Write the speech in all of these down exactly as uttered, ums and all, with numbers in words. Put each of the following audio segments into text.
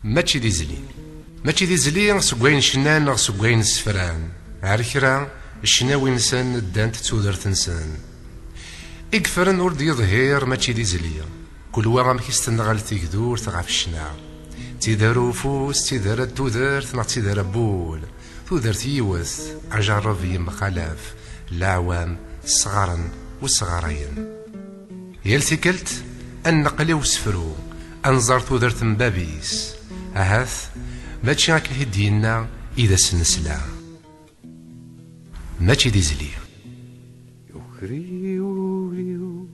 Mačči d izli. Mačči d izli seg wayen cnan neɣ seg wayen sefran. Ar kra, ccnawi-nsen ddant d tudert-nsen. I yeffren ur d-yeḍhir mačči d izli. Kul wa amek i s-tenɣel tegdurt ɣef ccna. D tidara ufus, d tidara n tudert neɣ d tidara n wul. Tudert yiwet, ajerreb yemxalaf, leɛwam sɣaren u sɣarayen. Yal tikkelt, ad nneqqel i usefru, ad nẓer tudert n bab-is. Ahat, mačči akken i d-yenna i d as-nesla. Mačči d izli. Yuker-iyi wul-iw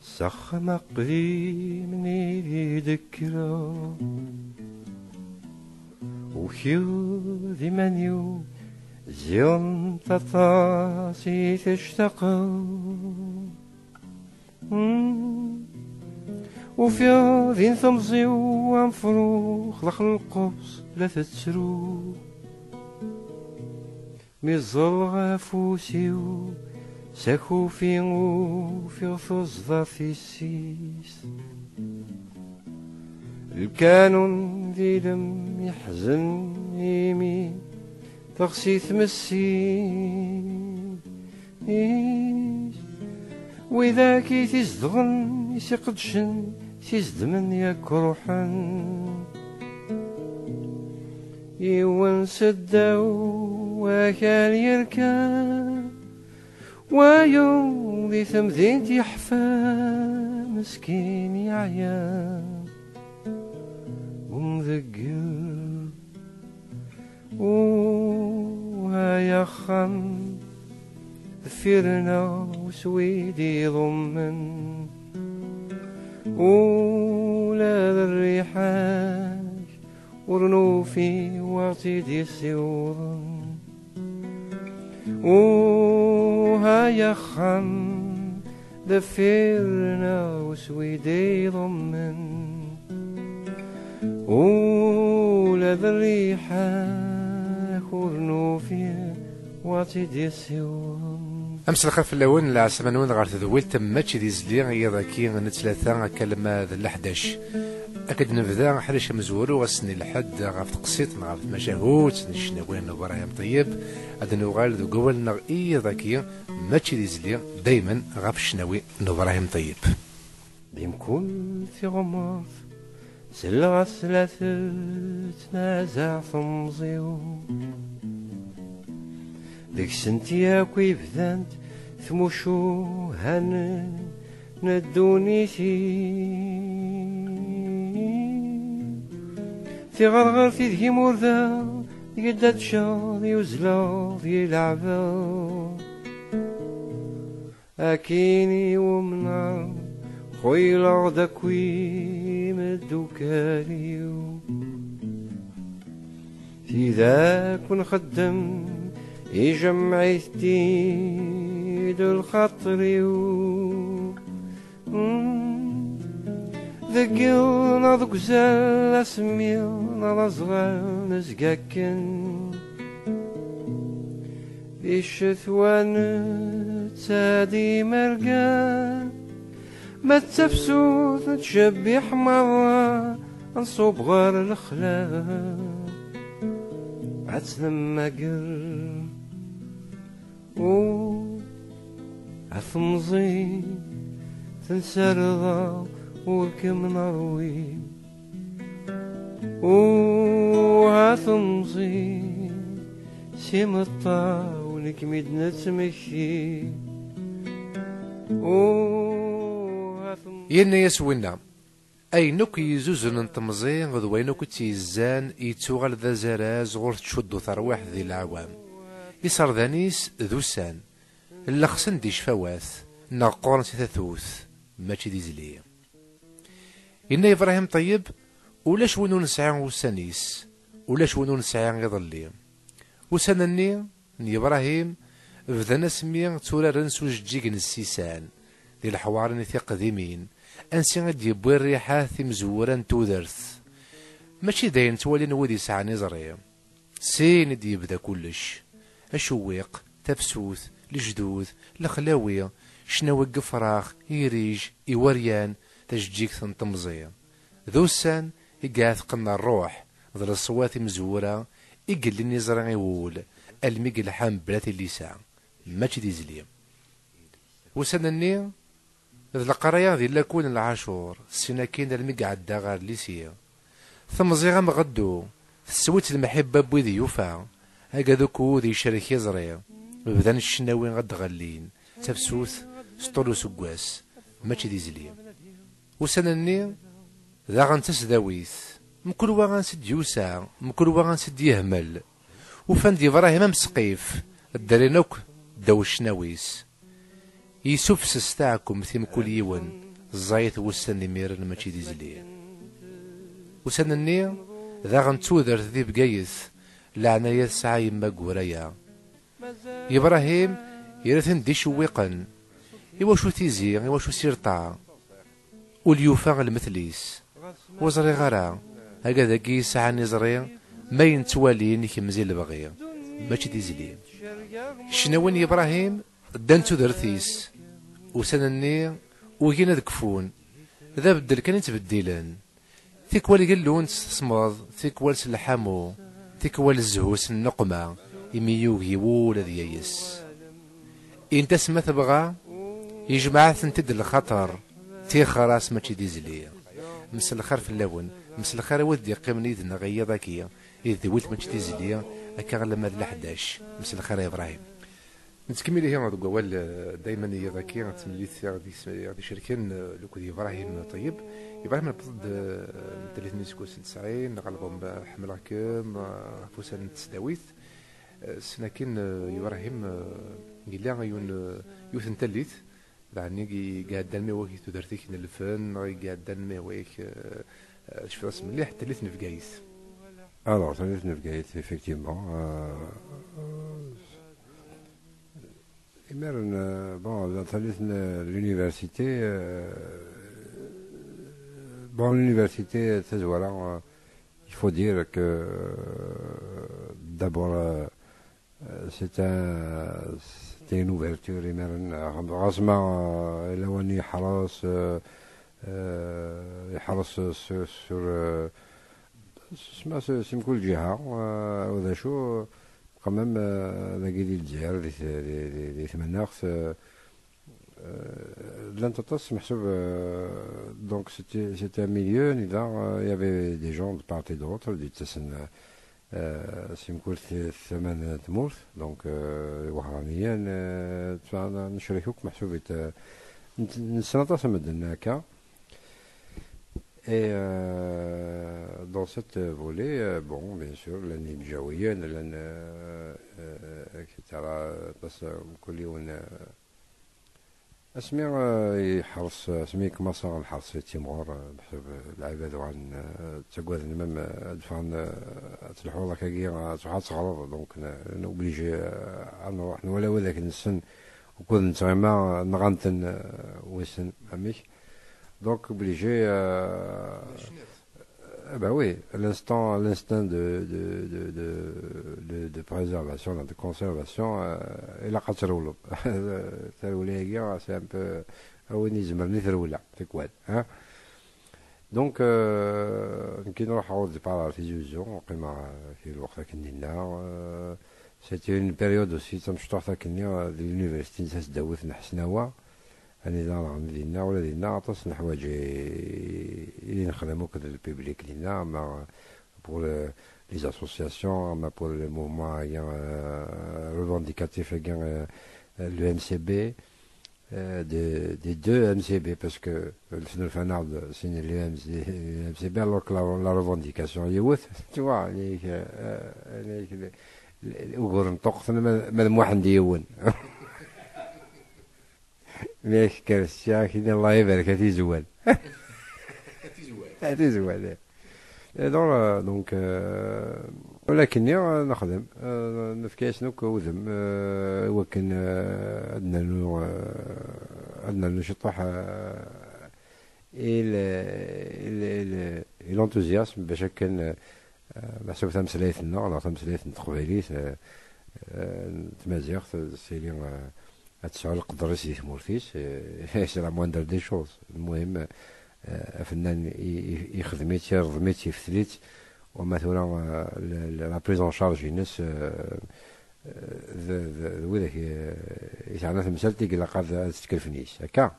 s axxam aqdim-nni i d-kkreɣ. Ukiɣ d iman-iw ziɣen aṭas i tectaqeɣ. Hmm. Ufiɣ din temẓi-w amefrux daxel lqebs la tettru. Mi ẓẓelleɣ afus-iw s akufi ufiɣ tuẓḍa tissist. Lkanun d ilem yeḥzen imi teɣsi tmessi. Is widak i t-izedɣen, i s-iqeddcen, s izdmen yak ruḥen. Yiwen seddaw akal yerka, wayeḍ di temdint yeḥfa, meskin yeɛya. Umdegger. Uh, ay axxam, deffir-nneɣ uswid iḍummen. Ula d rriḥa-k ur nufi wa ɣ-tt-id-yessiwḍen. Uh, ay axxam, deffir-nneɣ uswid iḍummen. Ula d rriḥa-k ur nufi wa ɣ-tt-id-yessiwḍen. Amselxir fell-awen, leɛsama-nwen ɣer tedwilt Mačči d izli, iḍ-agi n ttlata, akalma d leḥdac. Ad k-d-nebda aḥric amezwaru ass-nni lḥedd ɣef teqsiṭ neɣ ɣef tmacahut n ccnawi n Ibrahim Ṭeyyeb. Ad nuɣal deg wawal-nneɣ iḍ-agi, Mačči d izli, daymen ɣef ccnawi n Ibrahim Ṭeyyeb. Di mkul tiɣmert selleɣ-as la tettnazaɛ temẓi-w. Deg-sent yakk i bdant tmucuha n ddunit-iw. Tiɣerɣert ideg imurda, deg-i d-ad teččeḍ, i uzleɣ, deg-i leɛbeɣ. Akin i umnar, xuyleɣ-d akk imeddukal-iw. Tidak nxeddem, ijemɛ-it-id lxaṭer-iw. Mm. Deg iḍ neɣ deg uzal, asemmiḍ neɣ d aẓɣal, nezga akken. Di ccetwa nettadi mergan, ma d tafsut nettcebbiḥ merra, nṣub ɣer lexla ad tt-nemmager. Uh, a temẓi, tensardeḍ ur kem-nerwi. Uh, a temẓi, s imeṭṭawen i kem-id-nettmekti. Uh, a temẓi. Yenna-yas winna, ayen akk yezuzen n temẓi d wayen akk i tt-yezzan yettuɣal d azaraz ɣur tettcuddu terwiḥt di leɛwam. Iserdan-is d ussan, llexsen di ccfawat, neɣ qquren si tatut, mačči d izli. Yenna Yebrahim Ṭeyyeb, ulac win ur nesɛi ussan-is, ulac win ur nesɛi iḍelli. Ussan-nni n Yebrahim bdan asmi tturaren s ujeǧǧig n ssisan, di leḥwari-nni tiqdimin, ansi i d-yewwi rriḥat imezwura n tudert. Mačči d ayen ttwalin wid yesɛan iẓri. Sin i d-yebda kullec. Acewwiq, tafsut, lejdud, lexlawi, ccnawi n yefrax, irij, iweryan, tajeǧǧigt n temẓi. D ussan i iɛetqen ṛṛuḥ d leṣwat imezwura i yellin iẓri i wul, almi i yelḥa mebla tilisa, mačči d izli. Ussan-nni, d leqraya di lakul n lɛacur, syin akkin almi i iɛedda ɣer lisi. Temẓi amɣeddu, teswi-tt lemḥibba n wid yufa, agad ukud icerrek iẓri, bdan ccnawi ad d-ɣellin, d tafsut s ṭul useggas, mačči d izli. Ussan-nni, daɣen d tasdawit, mkul wa ansi d-yusa, mkul wa ansi d-yehmel, ufan-d Yebrahim amesqif, ddren akk ddaw ccnawi-s. Yessufses taɛkemt i mkul yiwen, ẓẓayet wussan imiren mačči d izli. Ussan-nni, daɣen d tudert di Bgayet, leɛnaya tesɛa yemma Guraya. Yebrahim yerra-ten-d icewwiqen. Iwacu tizi, iwacu sirṭa? Ul yufa lmetl-is. Ur ẓriɣ ara, agad-agi yesɛan iẓri, ma yettwalin ikemzi lebɣi, mačči d izli. Ccnawi n Yebrahim ddan d tudert-is. Ussan-nni ugin ad kfun. D abeddel kan i ttbeddilen. Tikwal gellunt s tesmeḍ, tikwal s lḥamu, tikwal zzhu s nneqma, imi yugi wul ad yayes. Init-as ma tebɣa, yejmeɛ-atent-id lxaṭer, tixer-as mačči d izli. Mselxir fell-awen, mselxir a wid d-yeqqimen yid-neɣ i yiḍ-agi, i tedwilt mačči d izli, akka alamma d leḥdac. Mselxir a Ibrahim. Nettkemmil ihi deg wawal, eh, daymen i yiḍ-agi, timlilit i ɣ-d-icerken, eh, akked Ibrahim Ṭeyyeb. Ibrahim, newweḍ-d, eh, n tallit-nni seg wass n tesɛin, neɣ album, eh, Ḥemmleɣ-kem, eh, ɣef ussan n tesdawit. Eh, ssna kan, eh, Ibrahim, eh, yella yiwen, eh, yiwet n tallit, daɣen i iɛeddan mi wak i tudert-ik n lfen, neɣ i iɛeddan mi wak, eh, eh, cfiɣ-as mliḥ, tallit n Bgayet. Alors, tallit n Bgayet, effectivement, euh, Imiren, euh, bon, la tallit n l'université, euh, bon, l'université, tazwara, euh, il faut dire que, euh, d'abord, euh, euh, c'est un, c'était une ouverture, imiren, euh, ɣas ma, euh, lawan yeḥres, euh, euh, yeḥres sur, sur, euh, sma, si, si mkul ǧiha, euh, u d acu, quand même, euh, dagi di Lezzayer, di, di, di, di tmennaɣt, euh, euh, llant aṭas, meḥsub, euh, donc c'était, c'était un milieu, anida, euh, il y avait des gens de part et d'autre, d-yettasen, euh, si mkul t-, tama n tmurt, donc, euh, Wehṛaniyen, euh, tfa-, necrek akk, meḥsub it-, euh, nt-, nessen aṭas n medden akka. Et, euh, dans cette volée, euh, bon, bien sûr, llan yimejjawiyen, llan, euh, euh, et cetera. Aṭas, euh, mkul yiwen, euh, asmi, euh, yeḥres, asmi yekmaṣa lḥers i ttimɣur, euh, meḥsub, euh, lɛibad uɣalen, euh, ttaggaden même, euh, ad ffɣen, euh, ad telḥuḍ akkagi, euh, ad truḥ ad teɣreḍ, donc, euh, obligé, euh, ad nruḥ nwala widak nessen ukud nettɣima, euh, nɣan-ten, euh, wissen amek. Donc, obligé, euh, ah ben oui, l'instant, l'instinct de, de, de, de, de, de préservation, de conservation, euh, ilaq ad trewleḍ. Tarewla-agi, c'est un peu, a win izemren i trewla, tikwal, hein. Donc, euh, nekki nruḥ au départ ɣer Tizi Uzzu, qqimeɣ, euh, kra n lweqt akken dinna, euh, c'était une période aussi, d tamecṭuḥt akkenni, euh, di l'université n tasdawit n Ḥesnawa, anida neɣ dinna, ula dinna aṭas n leḥwayeǧ i, i nexdem akked le public dinna, ama pour, euh, les associations, ama pour le mouvement, euh, revendicatif, euh, l'U M C B, euh, de, des deux M C B, parce que, euh, le Fenoufanard, c'est l'U M C B, alors que la, la revendication, yiwet, tu vois, les, euh, les, les, les, ugur n ṭṭuqt, ma, ma d Muḥend yiwen. Mi ak-kker ssya, ak-ini Allah ibarek, a tizwal. A tizwal. A tizwal, eh. Et donc, euh, donc, euh, walakin, euh, nexdem, euh, nefka-yasen akk udem, euh, i wakken, euh, ad nernu, euh, ad nernu ciṭuḥ, euh, i l-, i l-, i l-, i l'enthousiasme, bac akken, euh, meḥsub tameslayt-nneɣ, neɣ tameslayt n teqbaylit, euh, euh, n tmaziɣt, euh, tili, euh, ad tesɛu leqder-is di tmurt-is, euh, c'est la moindre des choses. Lmuhim, euh, Eh, afennan i- i- ixdem-itt, ireḍm-itt, iftel-itt, wama tura, eh, la- la- la prise en charge-ines, eh, eh, d d- d widak i i teɛna temsalt i ilaq ad ad tetkelfen yis, akka?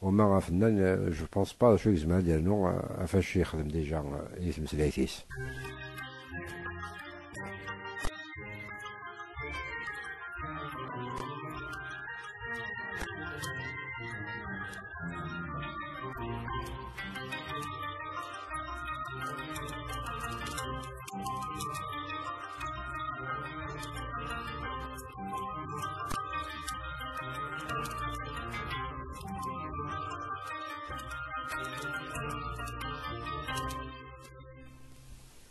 Wama afennan, eh, je pense pas d acu i yezmer ad d-yernu, eh, ɣef acu yexdem déjà, eh, i tmeslayt-is.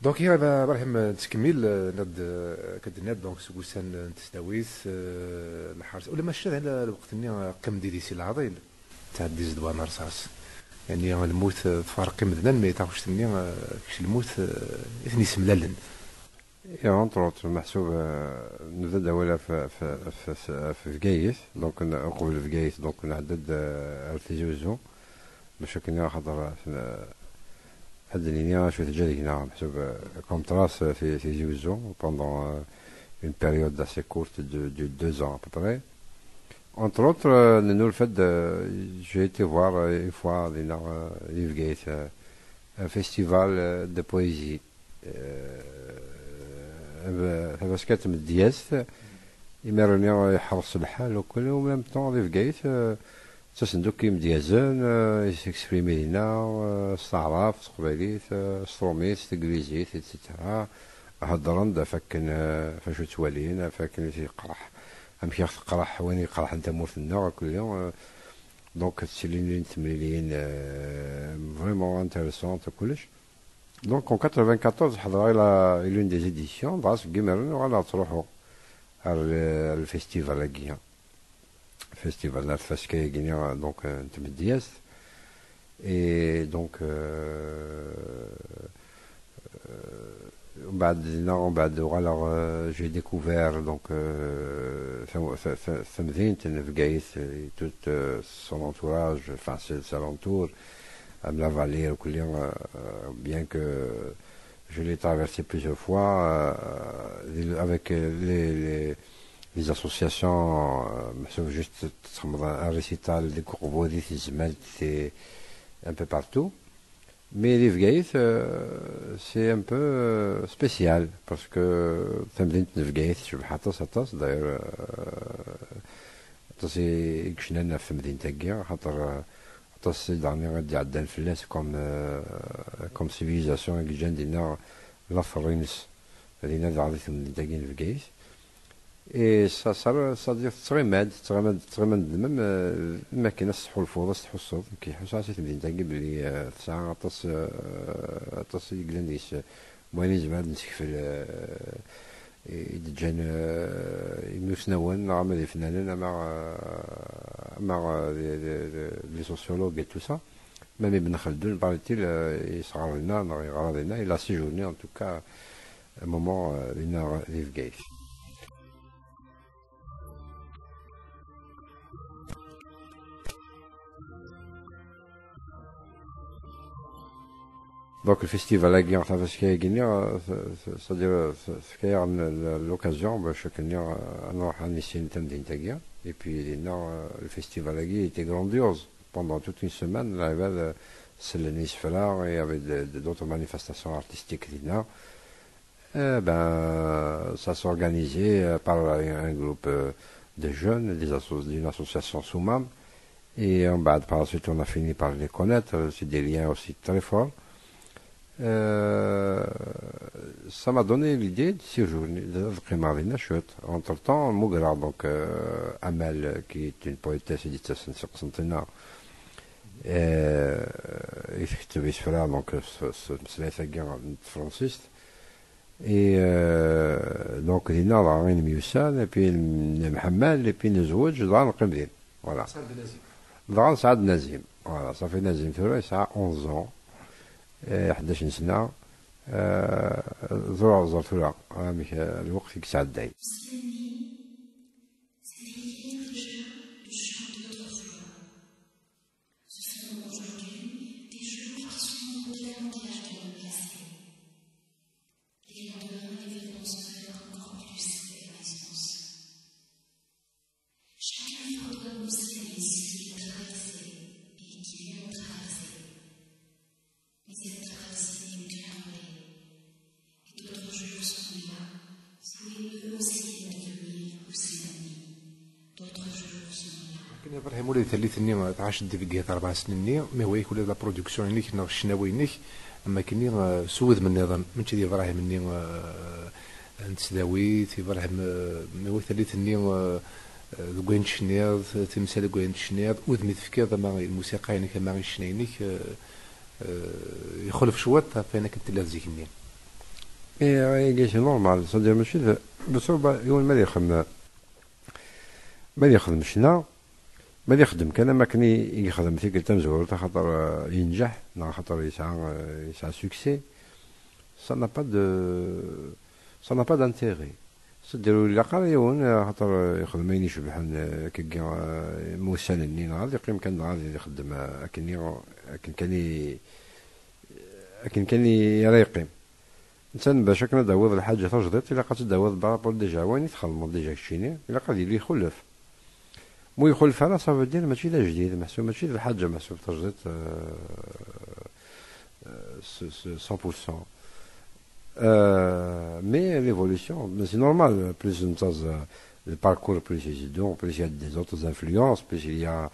Donc, ya Ibrahim, nettkemmil, eh, nniɣ-d, eh, akka d-tenniḍ, donc, seg ussan n tesdawit, eh, lḥers, ula mačči d ala lweqt-nni, eh, qqim-d idis i leɛḍil, ttɛeddi zedwa n rṣas. Yani, lmut, eh, tferq imednan, mais taɣect-nni, eh, kečč lmut, eh, i ten-yessemlalen. Et entre autres, meḥsub, eh, nebda-d awal ɣef, ɣef, ɣef, ɣef Bgayet, donc, n- uqbel Bgayet, donc, nɛedda-d, eh, ar Tizi Uzzu. Bac akken axaṭer, eh, ad d-nini acu teǧǧa deg-neɣ, meḥsub, eh, comme trace, eh, Ti- Tizi Uzzu, pendant, eh, une période assez courte de, de deux ans à peu près. Entre autres, eh, nennulfa-d, eh, j'ai été voir, eh, une fois dinna, eh, di Bgayet, eh, un festival, eh, de poésie. Eh, tafaska n tmedyazt, imir-nni iḥreṣ lḥal akk, u même temps di Bgayet, eh, ttasen-d akk imedyazen, eh, i s'exprimer dinna, eh, s taɛrabt, s teqbaylit, eh, s trumit, s teglizit, et cetera. Heddren-d ɣef akken, eh, ɣef acu ttwalin, ɣef akken i t-yeqreḥ, amek i ɣ-teqreḥ, wayen i iqerḥen tamurt-nneɣ akk, eh, donc, ttilin temliliyin, eh, vraiment intéressantes, kullec. Donc, en quatre-vingt-quatorze, ḥedreɣ i la- i l'une des éditions, dɣa seg imiren uɣaleɣ ttruḥuɣ ar, ar lfestival-agi. Festival n tfaska-agi, donc, euh, n tmedyazt. Et donc, euh, euh, umbeɛd dinna, umbeɛd uɣaleɣ, euh, j'ai découvert, donc, euh, tam- ta- ta- tamdint n Bgayet et tout, euh, son entourage, enfin, ses alentours, am la vallée, kulli, euh, bien que je l'ai traversé plusieurs fois, euh, avec, euh, les, les, les associations, euh, meḥsub juste txedmeḍ un récital deg Uqbu, di Tezmalt, et un peu partout. Mais di Bgayet, euh, c'est un peu, euh, spécial, parce que tamdint n Bgayet tecbeḥ aṭas, aṭas, d'ailleurs, euh, aṭas i i yecnan ɣef temdint-agi, xaṭer, euh, aṭas i daɣen i d-iɛeddan fell-as comme, euh, comme civilisation i yeǧǧan dinna later-ines, dinna daɣ di temdint-agi n Bgayet. Et ça, ça, ça veut dire tettɣima-d, tettɣima-d, tettɣima-d même, euh, am akken ad s-tḥulfuḍ, ad s-tḥusseḍ. Nekk ḥusseɣ si temdint-agi belli, euh, tesɛa aṭas, euh, aṭas i yellan deg-s, euh, wayen i nezmer ad nsekfel, euh, i d-ǧǧan, euh, imusnawen, neɣ ama d ifennanen, ama, euh, ama, euh, d, d, d, d les sociologues et tout ça. Même Ibn Khaldoun, paraît-il, euh, yesɣer dinna, neɣ yeɣra dinna, il a séjourné, en tout cas, un moment, euh, dinna di Bgayet. Donc, le festival-agi, tafaska-agi, euh, c'est-à-dire, euh, tefka-yaɣ-n l- l'occasion bac akken, euh, ad nruḥ ad nissin tamdint-agi. Et puis, dinna, euh, le festival-agi était grandiose. Pendant toute une semaine, lɛibad, euh, sellen i yisefra, il y avait de- de- d'autres manifestations artistiques dinna. Eh ben, ça s'organisait, euh, par un, un groupe, euh, de jeunes, des asso- d'une association Soumam. Et en bas, par la suite, on a fini par les connaître. C'est des liens aussi très forts. Euh, ça m'a donné l'idée de séjourner, de, de qqimeɣ dinna cwiṭ. Entre-temps, mugreɣ donc, euh, Amal, qui est une poétesse et d-yettasen si Qsenṭina, euh, i tketteb isefra, donc, s- s- tmeslayt-agi n tefransist. Et, euh, donc, dinna dɣa i nemyussan, et puis nemḥemmal, et puis nezweǧ, dɣa neqqim din. Voilà. Dɣa nesɛa-d Nazim. Voilà, ça fait Nazim tura yesɛa onze ans, eh, ḥdac n sna. Euh, ẓur ẓur tura amek, eh, lweqt i yesɛedday. C'était une écriture du genre d'autrefois. Ce sont aujourd'hui Ibrahim, ula di tallit-nni tɛac-d deg iget rebɛa snin-nni, mi hwa-yak ula d la production-inek neɣ ccnawi-inek, am akken-nni, eh, s wudem nniḍen, mačči d Ibrahim-nni, eh, n tesdawit, Ibrahim, eh, mi hwa tallit-nni, eh, eh, deg wayen tecniḍ, timsal deg wayen tecniḍ, udem i tefkiḍ ama i lmusiqa-inek ama i ccna-inek, eh, eh, ixulef cwiṭ ɣef wayen akken tella zik-nni. Eh, ihi c'est normal, c'est-à-dire mačči d, beṣṣuba yiwen ma ad ixdem, ma ad ixdem ccna, ma ad ixdem kan am akken i, i yexdem tikkelt tamezwarut axaṭer, eh, yenǧeḥ, neɣ axaṭer yesɛa, eh, yesɛa succès, ça n'a pas de, ça n'a pas d'intérêt. C'est-à-dire ur ilaq ara yiwen, eh, axaṭer, eh, yexdem ayen icebḥen, eh, akkagi, eh, ma ussan-nni, neɣ ad yeqqim kan, neɣ ad ixeddem, eh, akken i, akken kan i, akken kan i ara yeqqim. Netta bac akken ad d-tawiḍ lḥaǧa tajdiṭ, ilaq ad tt-id-tawiḍ par rapport déjà wayen i txedmeḍ déjà keččini, ilaq ad yili ixulef. Mu ixulef ara, ça veut dire mačči d ajdid, meḥsub mačči d lḥaǧa meḥsub tajdiṭ, euh, euh, ce- ce cent pour cent. Euh, mais l'évolution, mais c'est normal, plus on passe, euh, le parcours, plus il se donc, plus il y a des autres influences, plus il y a,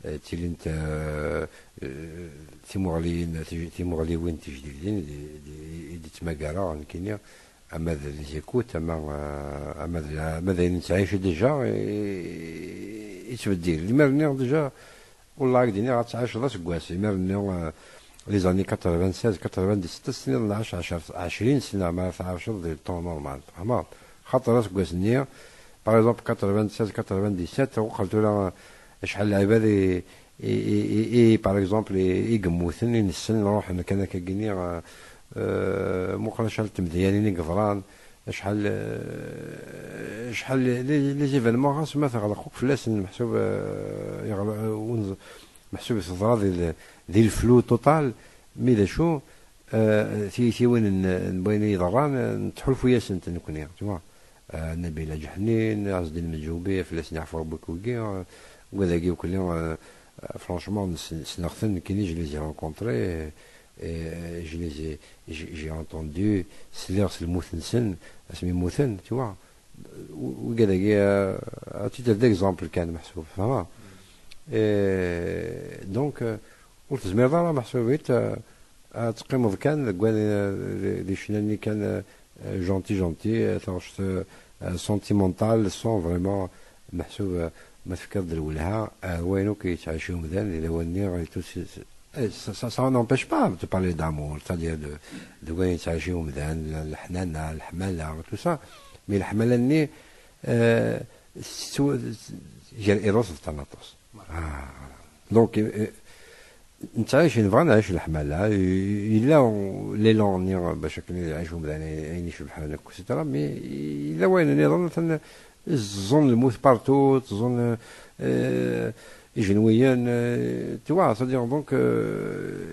euh, ttilint, euh, euh, timuɣliyin, tij- timuɣliwin tijdidin, di, di, i d-ttmagareɣ, nekkini, ama d les écoutes, ama, euh, ama d, ama d ayen nettɛici déjà, i, i, yettbeddil. Imir-nni déjà, والله ad k-d-iniɣ ad tɛiceḍ aseggas, imir-nni, euh, les années quatre-vingt-seize, quatre-vingt-dix-sept, ad s-tiniḍ nɛac ɛecrin sna, ma tɛiceḍ di le temps normal, tfehmeḍ? Xaṭer aseggas-nni, par exemple, quatre-vingt-seize, quatre-vingt-dix-sept, uqel tura, euh, acḥal n lɛibad i, i, i, i, i, par exemple, i, i yemmuten, i nessen, ruḥen kan akka-gini, euh, euh, muqel acḥal n tmedyanin i yeḍran, acḥal, euh, acḥal les, les événements, ɣas ma teɣleq akk fell-asen, meḥsub, euh, yeɣleq, euh, ur nẓ- meḥsub teḍra di, di leflu total, mi d acu, euh, tiyitiwin n, n wayen i yeḍran, euh, nettḥulfu-yasent nekkni, tu vois. Euh, Nabila Ǧeḥnin, Ɛezdin Meǧubi, fell-asen yeɛfu Rebbi kugi, euh, wid-agi ukli, euh, euh, franchement, s- ssneɣ-ten nekkini, je les ai rencontrés, et, euh, je les ai, j'ai j'ai entendu, sliɣ s lmut-nsen, asmi mmuten, tu vois. Wigad-agi, euh, à titre d'exemple kan, meḥsub, tfehmeḍ? Et donc, euh, ur tezmireḍ ara, meḥsub-it, euh, ad teqqimeḍ kan deg wayen, euh, di, di ccna-nni kan, euh, gentil, gentil, euh, taɣect, euh, sentimental, sans vraiment, meḥsub, euh, ma tefkiḍ-d lwelha, euh, wayen akk yettɛici umdan di lawan-nni, et tout, c'est- c'est- eh, ça, ça, ça n'empêche pas de parler d'amour, c'est-à-dire de, de wayen yettɛici umdan, leḥnana, leḥmala, tout ça. Mais leḥmala-nni, euh, tettw- gar Eros d Thanatos. Ah, voilà. Donc, euh, nettɛic, nebɣa nɛic leḥmala, i- yella l'élan-nni bac akken ad iɛic umdan ayen icebḥen akk, et cetera. Mais yella wayen nniḍen, atan ẓẓun lmut partout, ẓẓun, euh, ijenwiyen, euh, tu vois, c'est-à-dire, donc, euh,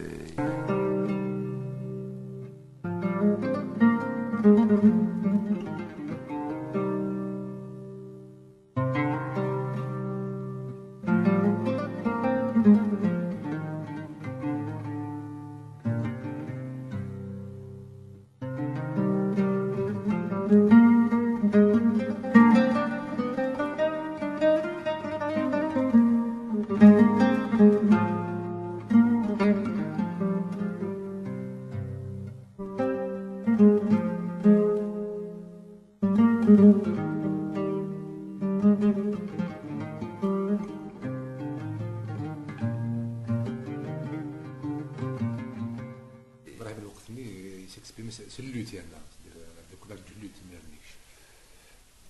Ibrahim lweqt-nni s'exprime s s lutte yerna, c'est-à-dire, euh, d akk d lutte imir-nni.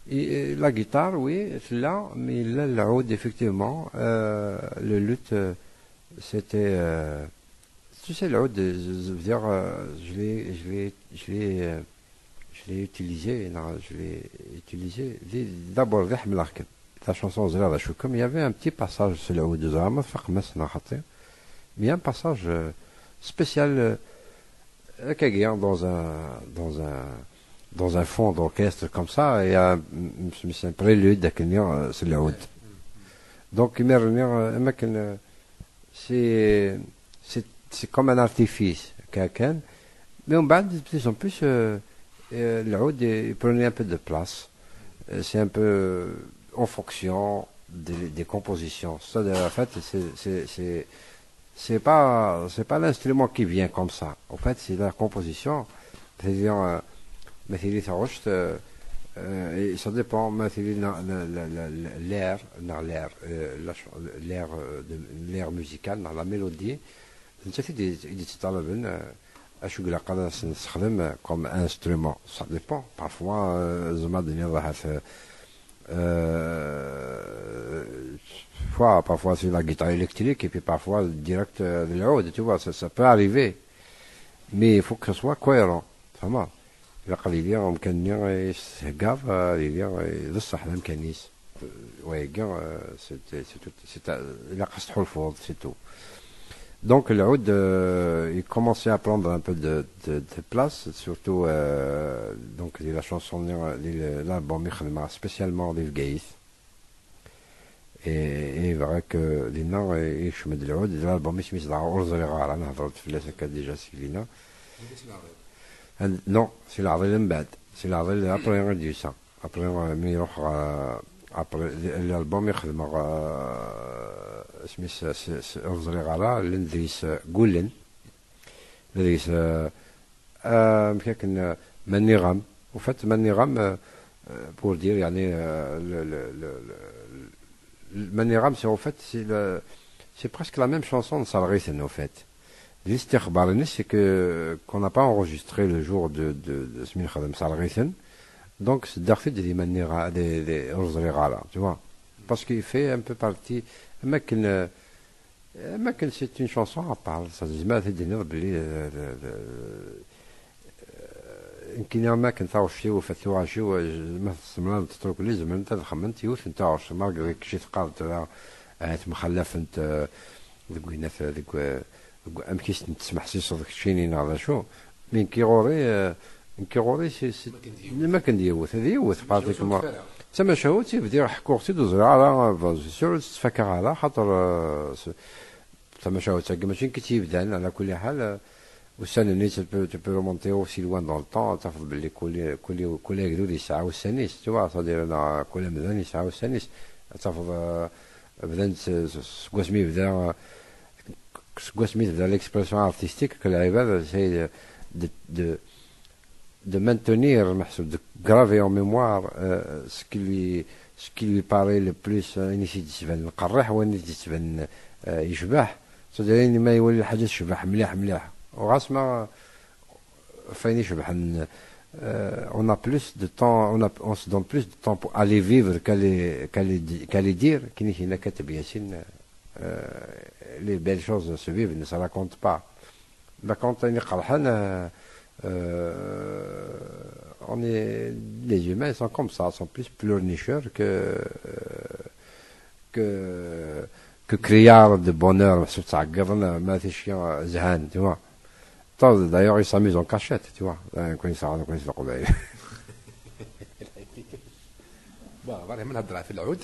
Et, euh, la guitare, oui, tella, mais yella lɛud, effectivement, euh, le luth, euh, c'était, euh, tu sais, lɛud, euh, je, je veux dire, euh, je l'ai, je l'ai, je l'ai, euh, je l'ai utilisé, non, je l'ai utilisé. Di- d'abord, d ḥemmleɣ-kem. La chanson, ẓriɣ d acu-kem. Il y avait un petit passage s lɛud, ẓriɣ ma tfaqem-as neɣ xaṭi. Mais il y a un passage, euh, spécial, euh, Akkagi, dans un, dans un, dans un fond d'orchestre comme ça, il y a un, un, un prélude akken, euh, s lɛud. Donc, imir-nni, euh, am akken, euh, c'est, c'est, c'est comme un artifice, kan, kan. Mais on bat de plus en plus, euh, euh, lɛud, il prenait un peu de place. Euh, c'est un peu en fonction, des, des compositions. C'est-à-dire, en fait, c'est, c'est, c'est, c'est pas, c'est pas l'instrument qui vient comme ça. En fait, c'est la composition. C'est-à-dire, euh, mais c'est les artistes, euh, euh, et ça dépend, mais c'est la, la, la, la, la- l'air, non, l'air, euh, la ch- l'air, euh, de, l'air musical, non, la mélodie. Nettat i d-, i d-yettṭalaben, euh, acu ilaq ad as-nessexdem, euh, comme instrument. Ça dépend. Parfois, euh, tzemreḍ ad d-tiniḍ ahat, euh, euh, fois, parfois c'est la guitare électrique, et puis parfois direct, euh, de l'oud, tu vois, ça, ça peut arriver. Mais il faut que ce soit cohérent. Vraiment. Ilaq ad iliɣ amkan-nni i s-theggaḍ, ad iliɣ, eh, d ṣṣeḥ d amkan-is. Eh, wayagi, eh, c'est, c'est tout, c'est, eh, ilaq ad s-tḥulfuḍ, c'est tout. Donc, le oud, euh, il commençait à prendre un peu de, de, de place, surtout, euh, donc, di la chanson, di l'album i xedmeɣ spécialement di Bgayet. Et, et vrai que dinna, eh, yekcem-d lɛud, d l'album isem-is dɣa ur ẓriɣ ara, nehḍer-d fell-as akka déjà si dinna. And-, non, si leɛḍil mbeɛd, si leɛḍil après i d-yusa. Après, eh, mi ruḥ, eh, après, l'album i xedmeɣ, eh, isem-is, eh, si, si, ur ẓriɣ ara, llan deg-s, eh, Gullen, llan deg-s, eh, eh, amek akken, eh, Maniɣam. Au fait, Maniɣam, eh, eh, pour dire, yani, eh, le, le, le, le, Maniɣam, c'est, au fait, c'est le, c'est presque la même chanson de Serɣiten, au fait. L'istixbar-ines, c'est que, qu'on n'a pas enregistré le jour de, de, de Smin Xadem Serɣiten. Donc, c'est d'Arfid di Maniɣa, di, di Ur ẓriɣ ara, tu vois. Parce qu'il fait un peu partie, am akken, euh, am akken c'est une chanson à part, ça, tezmer ad d-tiniḍ belli, euh, de, de, euh, nekkini am akken taɣect-iw, ufat tuɣac-iw, euh, ma tessemlaleḍ trukkli, zemrent ad xemmement yiwet n taɣect, malgré que teqqareḍ tura, euh, temxallafent, euh, deg winat, deg, euh, deg amek i s-tent-tesmeḥsiseḍ keččini neɣ d acu, mais nekki ɣur-i, euh, nekki ɣur-i, c'est, c'est, am akken d yiwet, d yiwet, pratiquement. D tamacahut i bdiɣ ḥkuɣ-tt-id ur ẓriɣ ara, euh, bien sûr, ur tt-ttfakaɣ ara, xaṭer, euh, s-, tamacahut-agi mačči nekk i tt-yebdan, ɛla kulli ḥal, euh, ussan-nni, tu peux, tu peux remonter aussi loin dans le temps, ad tafeḍ belli kul, kul, kul agdud yesɛa ussan-is, tu vois, c'est-à-dire, neɣ kul amdan yesɛa ussan-is. Ad tafeḍ, euh, bdan s-, s-, seg wasmi yebda, euh, seg wasmi tebda l'expression artistique, que lɛibad, c'est de, de, de maintenir, meḥsub, de graver en mémoire, euh, ce qui lui, ce qui lui paraît le plus, euh, ayen i s-d-yettbanen qerriḥ, wayen i s-d-yettbanen, euh, yecbeḥ. C'est-à-dire, ayen ma iwali lḥaǧa tecbeḥ mliḥ, mliḥ. Ɣas ma, ɣef wayen icebḥen, euh, on a plus de temps, on a, on se donne plus de temps pour aller vivre qu'aller, qu'aller di-, qu'aller dire, kini kina kateb Yasin, euh, les belles choses se vivent, ne se racontent pas. Mais quand on est, euh, euh, on est, les humains sont comme ça, sont plus pleurnicheurs que, euh, que, que criards de bonheur, meḥsub ttɛeggiḍen, ma ticki zhan, tu vois. D'ailleurs, ils s'amusent en cachette, tu vois. Euh, كون يسعى، كون يسعى. Bon, voilà, من هضر في العود.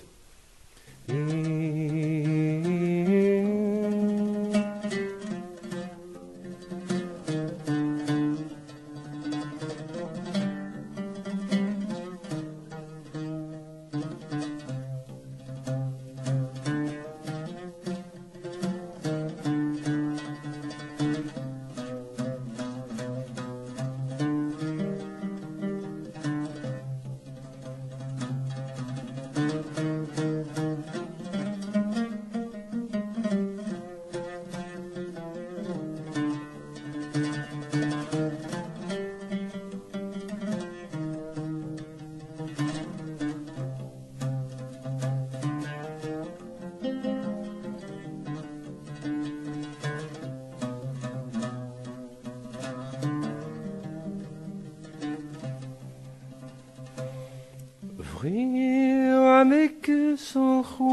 Bɣiɣ ad k-sselxuɣ,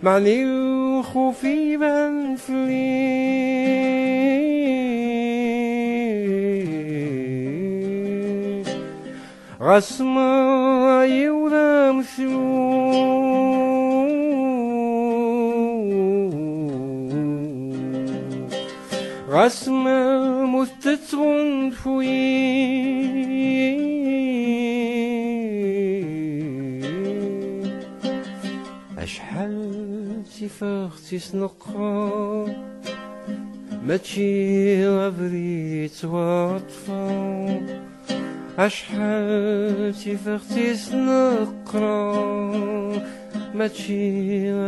meɛni lxuf iban fell-i. Ɣas merra-iw d ametlul, ɣas ma lmut Tettɣunfu-yi. Acḥal d tifext i s-neqqar, mačči abrid yettwaṭṭfen. Acḥal d tifext i s-neqqar, mačči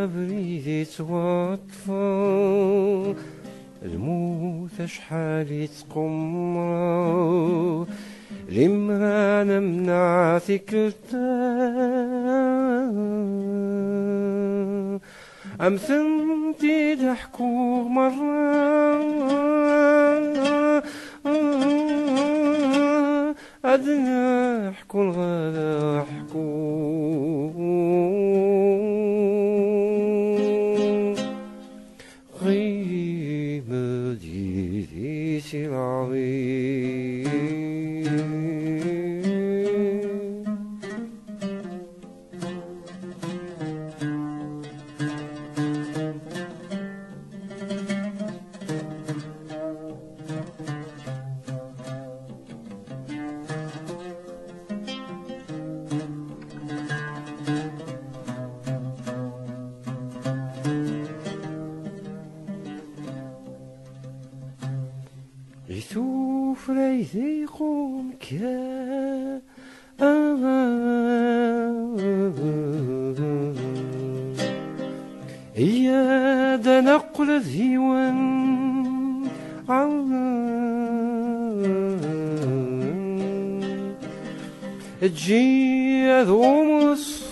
abrid yettwaṭṭfen. Lmut acḥal i ttqumreɣ, limra nemneɛ tikkelt. Am tent-id-ḥkuɣ merra, ad neḥku neɣ ad ḥku. Ɣim-d yid-i si leɛḍil. Di tufra i d iqum kan. Iyya-d ad neqqel d yiwen. Eǧǧ-iyi ad umseɣ.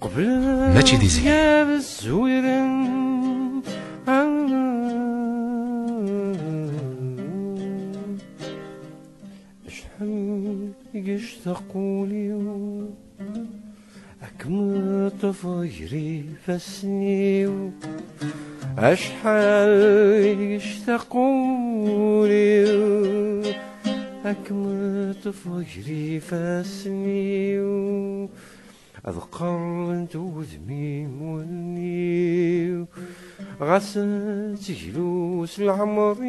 Qbel mačči d izgil. Ad zwiren. Acḥal i yectaq wul-iw, ad kem-ṭṭfeɣ gar ifassen-iw. Acḥal i yectaq wul-iw, ad kem-ṭṭfeɣ gar ifassen-iw. Ad qerrent wudem-im wallen-iw, ɣas ad teglu s leɛmer-iw.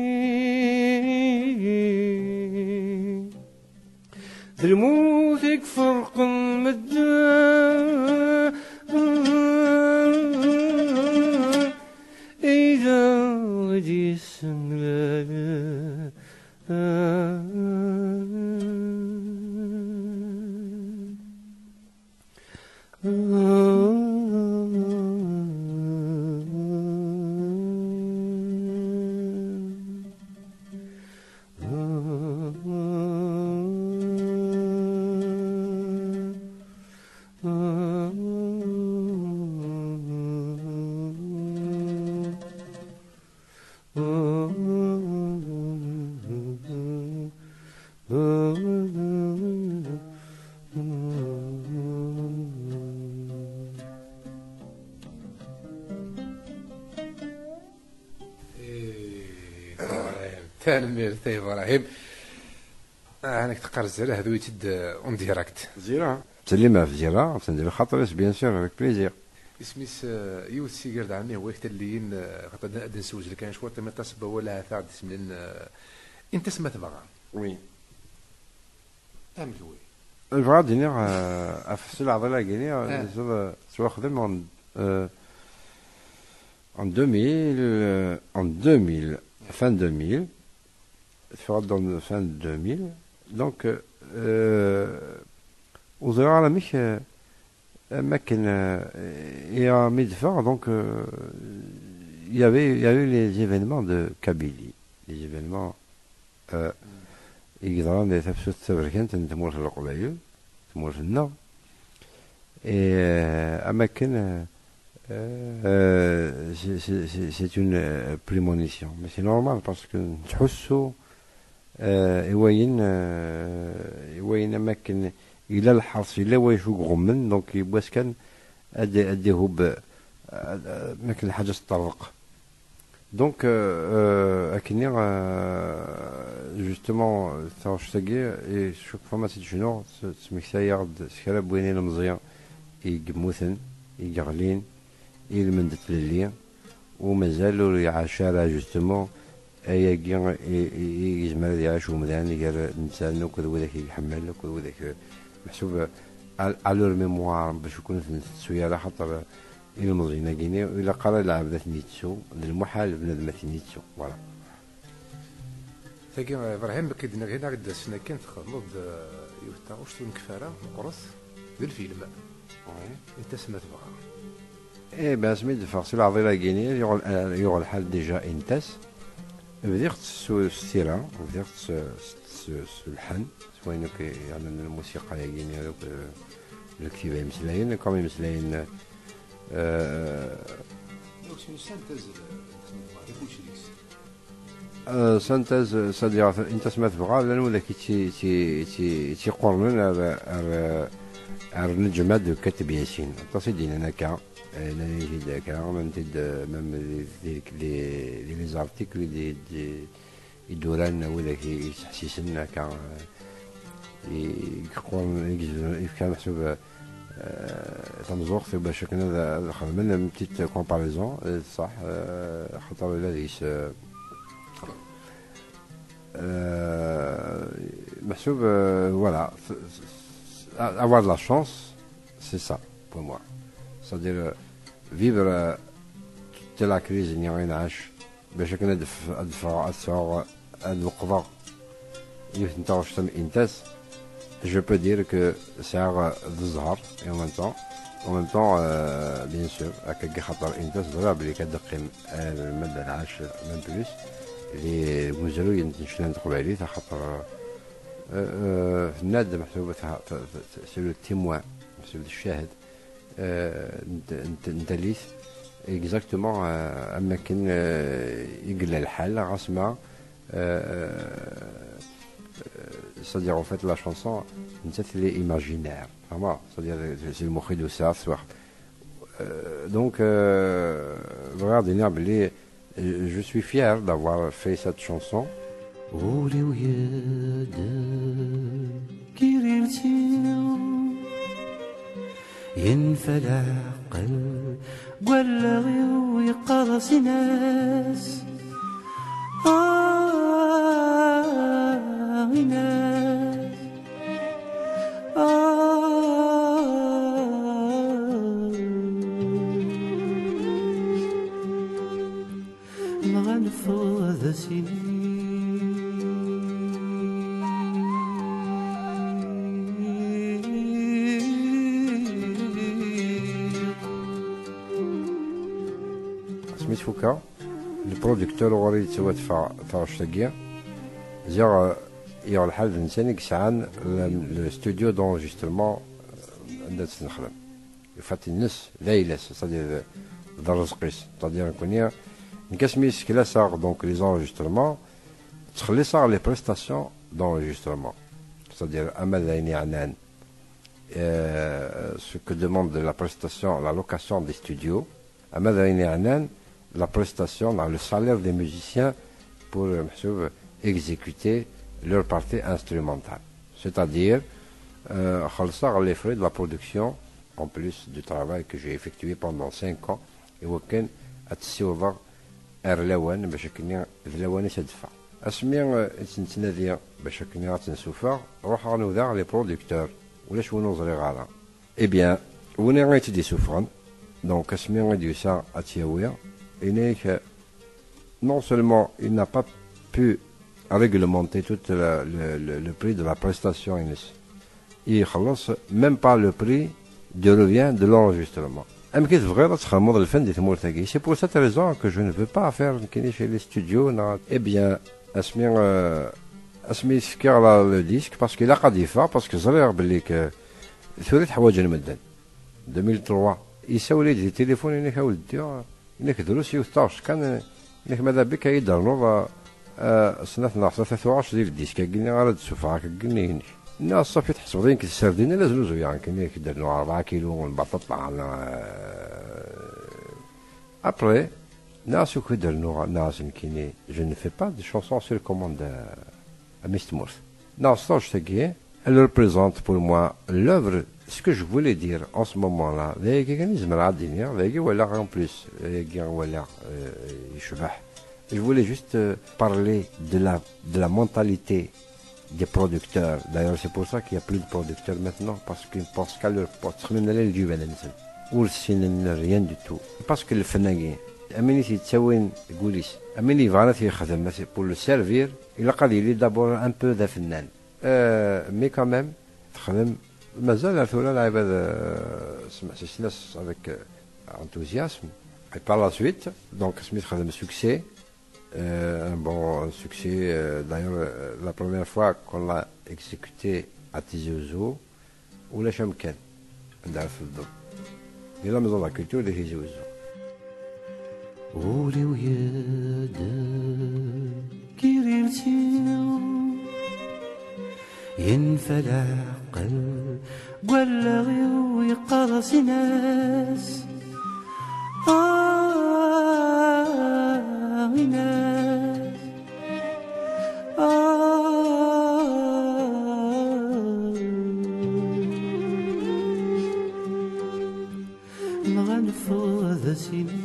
D lmut i iferqen medden, i d aɣ-d-yessemlalen. Tanemmirt a Ibrahim. Ah, nekk teqqar zerah d uyt-id, euh, en direct. Zira. Tsellim ɣef Zira, atan di lxaṭer-is, bien sûr, avec plaisir. Isem-is, euh, yiwet si gar d ɛemmi hwa-k talliyin, euh, xaṭer ad, ad nsewzel kan cwiṭ, mi ṭas n wawal ahat ad d-ismlen, euh, intas ma tebɣa. Oui. Amek wi? Bɣiɣ ad d-iniɣ, euh, ɣef s leɛḍil-agi-nni, euh, Ah. Ttwaxdem en, euh, en deux mille, euh, en deux mille, fin deux mille, teffeɣ-d en fin deux mille. Donc, euh, ur ẓriɣ ara amek, euh, am akken, euh, i armi d-teffeɣ, donc, euh, il y avait, il y a eu les événements de Kabylie, les événements, euh, i yeḍran di tafsut taberkant n tmurt n Leqbayel, tmurt-nneɣ. Et, euh, am akken, euh, euh, c'est, c'est, c'est, c'est une, euh, prémonition. Mais c'est normal parce que nettḥussu, euh, i wayen, euh, i wayen am akken yella lḥerṣ, yella wacu iɣummen, donc yiwwas kan ad, ad d-ihub, ad, ad, am akken lḥaǧa teṭṭerḍeq. Donc, euh, euh, akkenni, euh, justement, taɣect-agi, i cukfa ma tt-id-cnuɣ, tt-, ttmektayeɣ-d s kra n wayen ilemẓi i yemmuten, i yeɣlin, Ilmend n tlelli, u mazal ur iɛac ara justement ayagi i, i, i yezmer ad iɛac umdan gar netta akked widak i iḥemmel, akked widak, meḥsub à, à leur mémoire, bac ur ken-tettu ara, xaṭer ilmeẓyen-agi-nni ilaq ara lɛebd ad ten-yettu, d lmuḥal bnadem ad ten-yettu. Voilà. Tagi, Ibrahim, akken d-nniɣ, akken d-asen akken txedmeḍ-d, eh, yiwet n taɣect ur nekfi ara, meqqret, d lfilm. Intas ma tebɣa. Eh ben, asmi d-ffeɣ si leɛḍil-agi-nni, yuɣ, eh, yuɣ lḥal déjà intas. Bdiɣ-tt s, s tira, bdiɣ-tt s, s, s, s lḥen, s wayen akk yeɛnan lmusiqa-agi-nni, akk, eh, lektiba imeslayen, comme imeslayen, eh, Euh, synthèse, c'est-à-dire, intas ma tebɣa, llan widak i tt-, i tt-, i tt-, i tt-iqurnen ar, ar, ar Neǧma d Kateb Yasin. Aṭas i d-yennan akka, eh, nnan-iyi-t-id akka, nnan-t-id, eh, même di, di, di, di les articles i d-, i d-, i d-uran widak i, i yettḥessisen akka, eh, i, i yeqquren, i yezren, i yefkan meḥsub, eh, tameẓẓuɣt, bac akken ad, ad xedmen une petite comparaison, eh, ṣṣeḥ, eh, xaṭer ula deg-s, eh, eh, meḥsub, eh, voilà, avoir de la chance, c'est ça, pour moi. C'est-à-dire, euh, vivre, euh, toute la crise-nni i nɛac, bac akken ad d-f-, ad d-ffɣeɣ, ad sɛuɣ, ad weqḍeɣ yiwet n taɣect am intas, je peux dire que sɛiɣ, euh, d zzher, et en même temps, en même temps, euh, bien sûr, akkagi, xaṭer intas ẓriɣ belli kan ad d-teqqim alma d lɛac, même plus, di umezruy n tnecla n teqbaylit, axaṭer, euh, euh, tenna-d meḥsub, c'est le témoin, meḥsub d ccahid, euh, n t-, n t-, n tallit, exactement, euh, am wakken, euh, i yella lḥal, ɣas ma, euh, euh, c'est-à-dire, en fait, la chanson, nettat elle est imaginaire, vraiment, c'est-à-dire, c'est le moukhid ou ça, soit. Euh, donc, euh, bɣiɣ ad d-iniɣ belli, euh, je suis fier d'avoir fait cette chanson. Ul-iw yedder, kirirti, yenfa leɛqel, deg wallaɣ-iw yeqqar-as inas, ah, inas, ah. Nɣa neffeɣ d asini. Asmi tfukkeɣ, le producteur ɣur-i yettwatfeɣ taɣect-agi, ziɣ, eh, yuɣ lḥal d netta i yesɛan le, le studio d'enregistrement, eh, anda tt-nexdem. Yufa-t ines, d ayla-s, c'est-à-dire d, d rrezq-is. C'est-à-dire, nekkni, nekk asmi yessekla-s-aɣ, donc, les enregistrements, ttxelliṣeɣ les prestations d'enregistrement. C'est-à-dire, ama d ayen yeɛnan, euh, ce que demande la prestation, la location des studios, ama d ayen yeɛnan la prestation, le salaire des musiciens pour, euh, meḥsub, exécuter leur partie instrumentale. C'est-à-dire, euh, xellṣeɣ les frais de la production, en plus du travail que j'ai effectué pendant cinq ans, i wakken ad tt-ssiwḍeɣ ar lawan, bac akken d lawan-is ad d-teffeɣ. Asmi, euh, i tt-nettnadi bac akken ad tt-nessufeɣ, ruḥeɣ nudaɣ les producteurs, ulac win ur ẓriɣ ara. Eh bien, win i tt-id-isuffɣen, donc asmi i d-yusa ad tt-yawi, yenna-yak, non seulement il n'a pas pu réglementer tout le, le, le, le prix de la prestation-ines, i ixelleṣ même pas le prix de revient de l'enregistrement. Amek i tebɣiḍ ad txedmeḍ lfen di tmurt-agi? C'est pour cette raison que je ne veux pas faire nekkini chez les studios, neɣ, eh bien, asmi, euh, asmi i s-fkiɣ la, le disque, parce que ilaq ad yeffeɣ, parce que ẓriɣ belli que tura i t-ḥwaǧen medden. Deux mille trois, yessawel-iyi-d di téléphone, yenna-k a weldi, yenna-k drus yiwet taɣect kan, yenna-k ma d abik ad yi-d-ternuḍ, ah, ah, snat neɣ tlata tuɣac di ldisk-agi ara d-ssufɣeɣ akka-agi inek. Nniɣ-as ṣafi, tḥesbeḍ yenk d sardine la znuzuyeɣ, nekk yenna-k d-rnuɣ rebɛa kilu n lbaṭaṭa, neɣ, ah. Après, nniɣ-as ur k-id-rnuɣ, nniɣ-as nekkini, je ne fais pas de chansons sur commande, ah, a mmi-s n tmurt. Nniɣ-as taɣect-agi, elle représente pour moi l'œuvre Ce que je voulais dire en ce moment-là, d ayagi kan i zemreɣ ad d-iniɣ, d ayagi walaɣ en plus, d ayagi walaɣ, euh, yecbeḥ. Je voulais juste, euh, parler de la, de la mentalité des producteurs. D'ailleurs, c'est pour ça qu'il y a plus de producteurs maintenant, parce qu'ils pensent qu'à leur poste. Ttxemmimen ala lǧiban-nsen. Ur ssinen rien du tout. Parce que lfen-agi, am win i t-yettawin deg wul-is, am win yebɣan ad t-yexdem, pour le servir, ilaq ad yili d'abord un peu d afennan. Euh, mais quand même, texdem mazal ar tura lɛibad, euh, smeḥsisen-as avec, euh, enthousiasme. Et par la suite, donc, asmi texdem succès, euh, un bon succès, euh, d'ailleurs, euh, la première fois qu'on l'a exécuté à Tizi Ouzou, ulac amkan anda ara tebded. Di la maison de la culture de Tizi Ouzou. Ul-iw yeddeggir iles-iw, yenfa leɛqel deg wallaɣ-iw, yeqqar-as: "Inas, ah, Inas, ah." Dɣa neffeɣ d asini.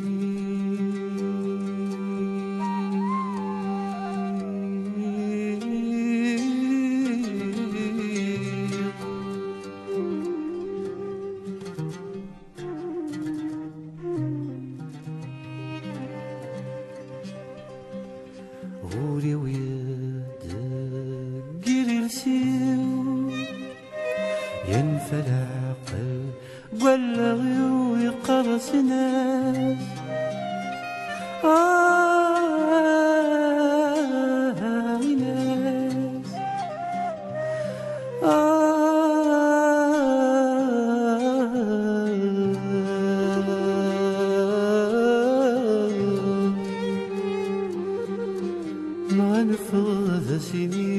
Ul-iw yeddeggir iles-iw, yenfa leɛqel deg wallaɣ-iw, yeqqar-as: "Inas, ah, Inas, ah." Nɣa neffeɣ d asini.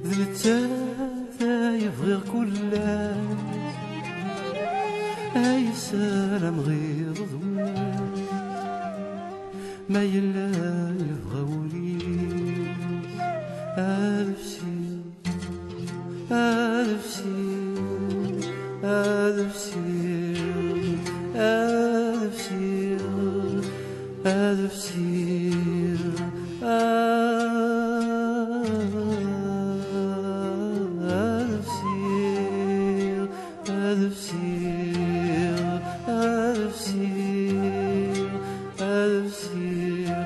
D nettat ay bɣiɣ kul ass, ay ssarameɣ iḍ d wass. Ma yella yebɣa wul-is ad fsiɣ, ad fsiɣ, ad fsiɣ, ad fsiɣ, ad fsiɣ, ad fsiɣ. Ad fsiɣ, ad fsiɣ, ad fsiɣ,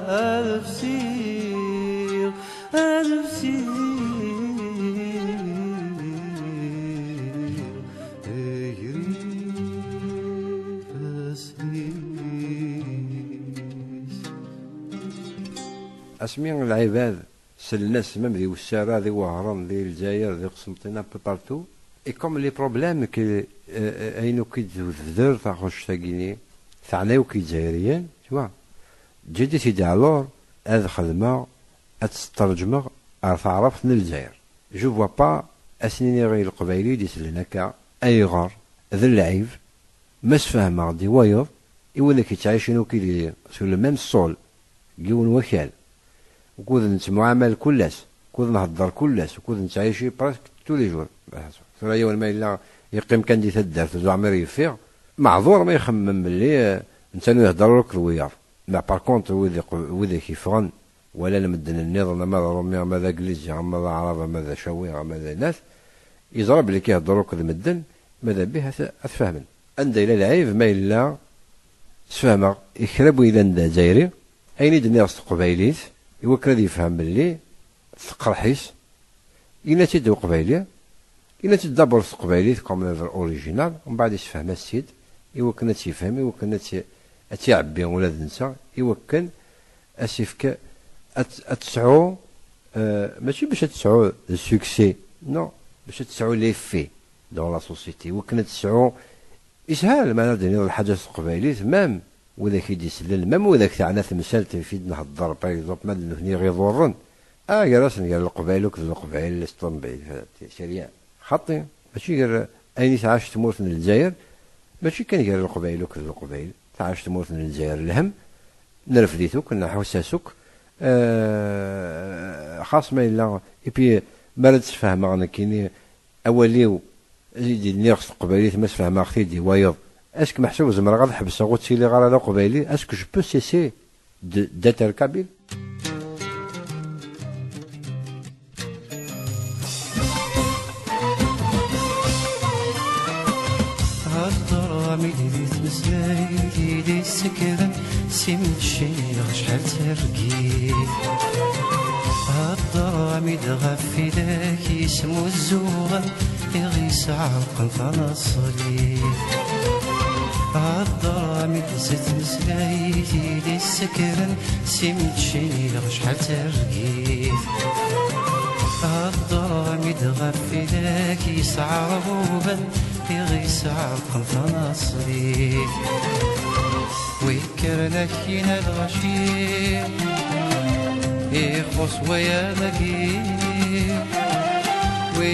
ad fsiɣ, ad fsiɣ. Asmi lɛibad sellen-as, même di Wessara, di Wehran, di Lezzayer, di Qsenṭina, un peu partout. Et comme les problèmes que, euh, euh, ayen akk i d-tebder taɣect-agi-ni, teɛna akk Izzayriyen, tu vois. Ǧǧiɣ-d-it-id alors ad xedmeɣ, ad tt-tṛeǧmeɣ ɣer taɛrabt n Lezzayer. Je vois pas, ad sen-iniɣ i Leqbayel i d-isellen akka, ayɣer, d lɛib, ma sfehmeɣ-d i wayeḍ, i wid akk yettɛicin akk-id sur le même sol, deg yiwen wakal, ukud nettemɛamal kul ass, ukud nhedder kul ass, ukud nettɛici presque tous les jours. Tura yiwen ma yella yeqqim kan di taddart, zeɛma ur yeffiɣ, meɛdur ma ixemmem belli, eh, netta ur ihedder ara akked wiyaḍ. Mais par contre, wid iq-, wid ak-yeffɣen, walan medden nniḍen, ama d Ṛumi, ama d Aglizi, ama d Aɛrab, ama d Acawi, ama d Aynas, yeẓra belli kihedder akked medden, ma d abih ad t-, ad t-fehmen. Anda yella lɛib? Ma yella, sfehmeɣ i kra n win yellan d Azzayri, ayen i d-nniɣ s teqbaylit, i wakken ad yefhem belli teqreḥ-it, yenna-tt-id uqbayli, yenna-tt-id d'abord s teqbaylit comme œuvre originale, mbeɛd isefhem-as-tt-id, i wakken ad tt-yefhem, i wakken ad tt-, ad tt-iɛebbi ula d netta, i wakken ad s-ifk, ad, ad tesɛu, euh, mačči bac ad tesɛu le succès, non, bac ad tesɛu l'effet dans la société, i wakken ad tesɛu Yeshel, ma ara d-tiniḍ lḥaǧa s teqbaylit, même widak i d-isellen, même widak teɛna temsalt i d-nhedder, par exemple, ma d nutni i ɣ-iḍurren, Ah, gar-asen, gar Leqbayel akked Leqbayel s ṭṭembel, c'est rien. Xaṭi, mačči gar ayen i tɛac tmurt n Lezzayer, mačči kan gar Leqbayel akked Leqbayel, tɛac tmurt n Lezzayer lhem, nrefd-it akk, nḥuss-as akk, eh, xas ma yella, et puis, mi ara d-sfehmeɣ nekkini, awal-iw, i d-nniɣ s teqbaylit, ma sfehmeɣ-t-id i wayeḍ, est-ce que meḥsub zemreɣ ad ḥebseɣ ur ttiliɣ ara d aqbayli? Est-ce que je peux cesser de, d'être kabyle? Heddreɣ-am-id di tmeslayt i d-issekren, s imeččin-nneɣ acḥal d targit. Heddreɣ-am-id ɣef widak yesmuzzuɣen, iɣ yesɛerqen tanaṣlit. Heddreɣ-am-id s tmeslayt i d-issekren, s imeččin-nneɣ acḥal d targit. Heddreɣ-am-id ɣef widak yesɛerbuben, iɣ yesɛerqen tanaṣlit. Wi kkren akkin a lɣaci, ixuṣ waya dagi. Wi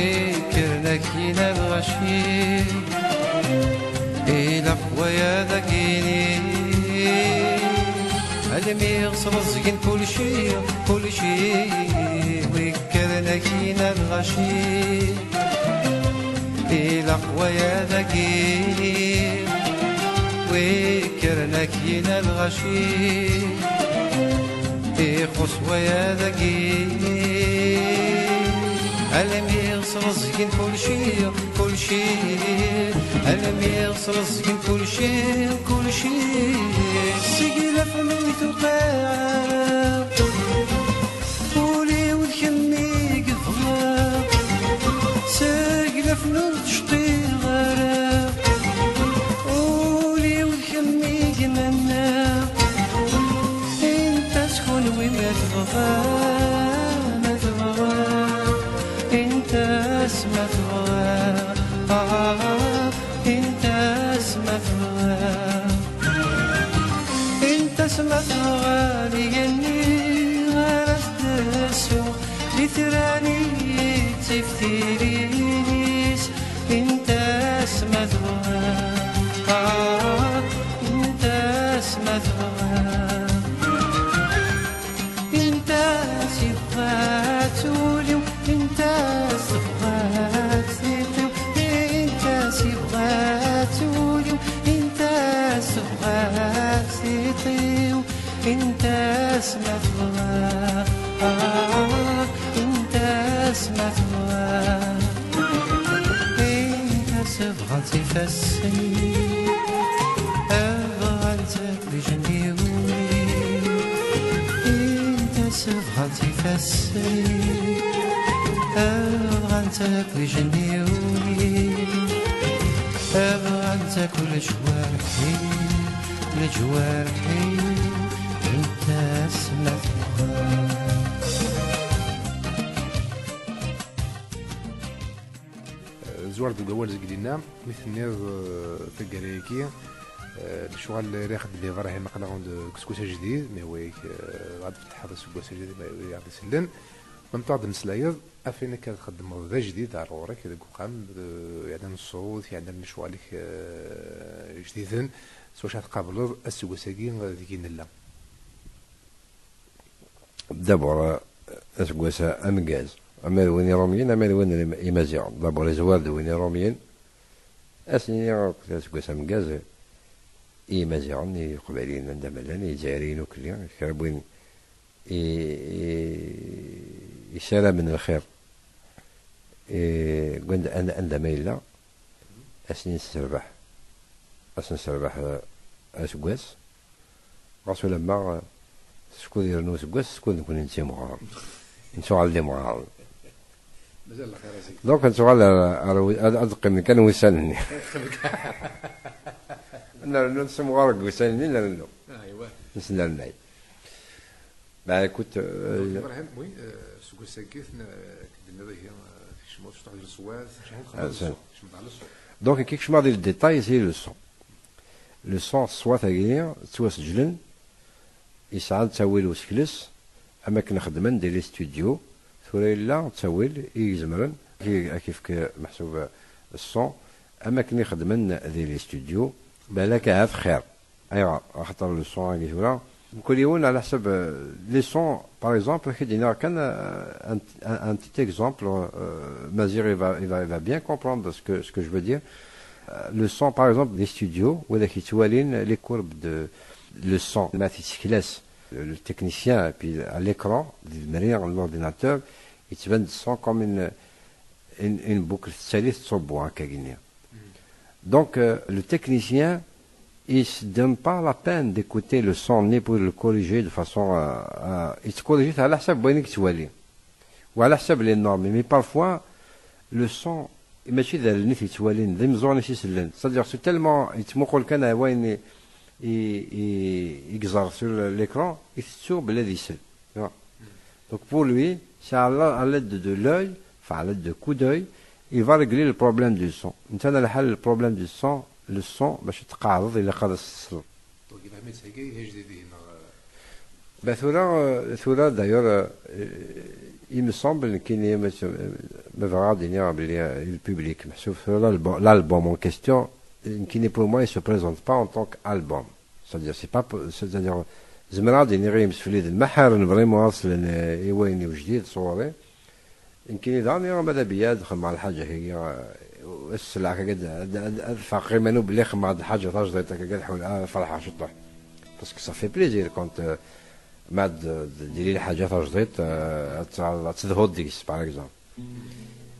kkren akkin a lɣaci, ilaq waya dagi. Almi ɣ-sreẓgen kulci, kulci. Wi kkren akkin a lɣaci, ilaq waya dagi. Wi kkren akkin a lɣaci, ixuṣ waya dagi. Almi ɣ-sreẓgen kulci, kulci. Almi ɣ-sreẓgen kulci, kulci. Seg lafnu i tuqiɛ, ul-iw d kemm i yebɣa. Seg lafnu ur d-cqiɣ ara, ul-iw d kemm i yemmenna. Inta-s kunwi ma tebɣa, ma tebɣa. Inta-s ma tebɣa, ah, inta-s ma tebɣa. Inta-s ma tebɣa, d igenni ara s-d-tessu, di tira-nni d tiftilin-is. Inta-s ma tebɣa, ah, inta-s ma tebɣa. Inta-s yebɣa-tt wul-iw, inta-s tebɣa-tt tiṭ-iw. Inta-s yebɣa-tt wul-iw, inta-s tebɣa-tt tiṭ-iw. Inta-s ma tebɣa, ah, inta-s ma tebɣa. Inta-s bɣant ifassen, bɣant akk ijenniwen. Inta-s bɣant ifassen, bɣant akk ijenniwen. Bɣant akk leǧwarḥ-iw, leǧwarḥ-iw. Inta-s ma tebɣa. Zwar deg wawal zegdina, mi tenniḍ, eh, taggara-agi, eh, lecɣal ara ixeddem Ibrahim aql-aɣ-d deg useggas ajdid, mi wayek, eh, ad tfetḥeḍ aseggas ajdid, mi wayek ad isellen. Meɛṭaɣ d-meslayeḍ, ɣef wayen akka txeddmeḍ d ajdid ar ɣur-k deg uxxam, eh, yeɛnan ṣṣut, yeɛnan lecɣal-ik, eh, ijdiden, s wacu ara tqableḍ aseggas-agi deg i nella. D'abord, eh, aseggas ameggaz, ama d win iṛumyen, ama d win n Imaziɣen. D'abord, izwar-d win iṛumyen, ad s-nini akk d aseggas ameggaz i Imaziɣen, i Iqbayliyen anda ma llan, i Izzayriyen ukli, kra n win i, i, isaramen lxir, i, anda, anda, anda ma yella, ad s-nini nesserbeḥ, ad s-nesserbeḥ, eh, aseggas, ɣas ulamma, eh, skud irennu useggas, skud nekni nettimɣur, nettuɣal d imɣaren. Mazal lxir a sidi. Donc, nettuɣal ar, ar, ad, ad qqimen kan wussan-nni. Nrennu nessemɣar deg wussan-nni, nrennu. Aywa. Nesnernay. Bah, écoute, euh, donc, Ibrahim, oui, euh, seg wass-agi, tn-, euh, d-tenniḍ ihi, euh, tkecmeḍ cṭuḥ di leṣwat, cḥal txedmeḍ leṣwat, tkecmeḍ ɣer leṣwat. Donc, kikecmeɣ di le détail, c'est le son. Le son, ṣṣwat-agi, ttwasejlen, yesɛa ttawil usekles, Am akken xeddmen di les studios, tura yella ttawil i izemren, i ak-ifk meḥsub ṣṣun, am akken i xeddmen di les studios, balak ahat xir. Ayɣer? Axaṭer le son-agi tura, mkul yiwen ɛla ḥsab, euh, les sons, par exemple, ad k-id-iniɣ kan, euh, un, un, un petit exemple, euh, Maziɣ il va, il va, il va bien comprendre ce que, ce que je veux dire. Euh, le son, par exemple, des studios, widak yettwalin les courbes de le son, ma t-yettkel-as le, le technicien, et puis à l'écran, di lemri n l'ordinateur, yettban-d son comme une, une, une boucle tettali tettṣubbu akka-gini. Donc, euh, le technicien, il se donne pas la peine d'écouter le son ni pour le corriger de façon à, à, il se corrige à la حساب وين يتوالي. Ou à la حساب les normes. Mais parfois, le son, ماشي d allen i t-yettwalin, d imeẓẓuɣen i s-isellen. C'est-à-dire, c'est tellement, yettmuqul kan ɣer wayen i, i, i, i yeẓer sur l'écran, i tettu belli ad isel. Tu vois. Donc pour lui, c'est à la- à l'aide de l'œil, enfin à l'aide de coup d'œil, il va régler le problème du son. Netta lḥal, le problème du son, le son, باش tqeɛdeḍ, ilaq ad as-tesleḍ. Donc, il va mettre ça, il y a des- des- des- Bah, tura, euh, tura, d'ailleurs, euh, euh, il me semble, nekkini, ma, ma bɣiɣ ad iniɣ belli, euh, le public, meḥsub tura l'album, l'album en question, nekkini, pour moi, il se présente pas en tant qu'album. C'est-à-dire, c'est pas po-, c'est-à-dire, zemreɣ ad iniɣ i yimsefliden, ma ḥaren vraiment ad slen, eh, i wayen iwjdid sɣur-i. Nekkini daɣen, iniɣ ma d abiyad, xedmeɣ lḥaǧa-agi, eh, sseleɣ akka, ad, ad, ad, ad faqeɣ iman-iw belli xedmeɣ-d lḥaǧa tajdiṭ akka, ad ḥul-, ad ferḥeɣ ciṭuḥ. Parce que ça fait plaisir quand, euh, ma d-, d-, d-, diri lḥaǧa tajdiṭ, euh, ad tt-, ad tedhuḍ deg-s, par exemple.